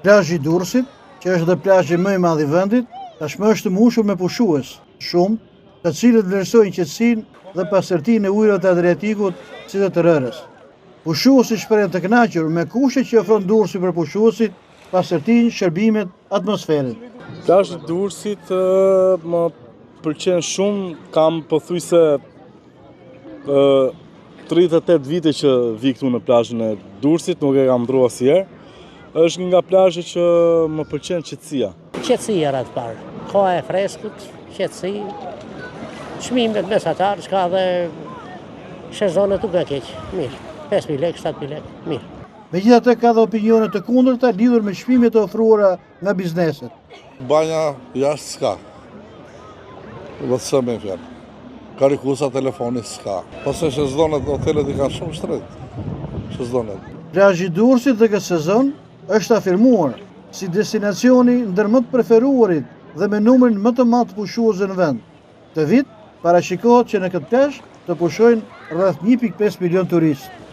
Plazhi i Durrësit, që është dhe plazhi më i madh i vendit, tashmë është mbushur me pushues, shumë, të cilët vlerësojnë qetësinë dhe pastërtinë e ujërave të Adriatikut si dhe të rërës. Pushuesit shprehen të kënaqur me kushtet që ofron Durrësi për pushuesit, pastërtinë, shërbimet, atmosferën. Plazhi i Durrësit më pëlqen shumë, kam pothuajse 38 vite që vi këtu në plazhin e Durrësit, nuk e kam ndrruar asnjëherë. Është një nga plazhet që më pëlqen qetësia. Qetësia radhë parë. Koha e freskët, qetësi, çmimet mesatar, s'ka dhe sezonet nuk e keq, mirë. 5.000 lekë, 7.000 lekë, mirë. Megjithatë ka dhe opinione të kundërta lidhur me çmimet e ofruara nga bizneset. Banja jashtë s'ka. Vëthësë me fjalë. Karikusa telefoni s'ka. Pastaj shezlonët, hotelet i kanë shumë shtrenjtë. Shezlonët. Plazhi i Durrësit dhe këtë sezon është afirmuar si destinacioni ndër më të preferuarit dhe me numrin më të madh të pushuesve në vend. Këtë vit parashikohet që në këtë plazh të pushojnë rreth 1.5 milion turistë.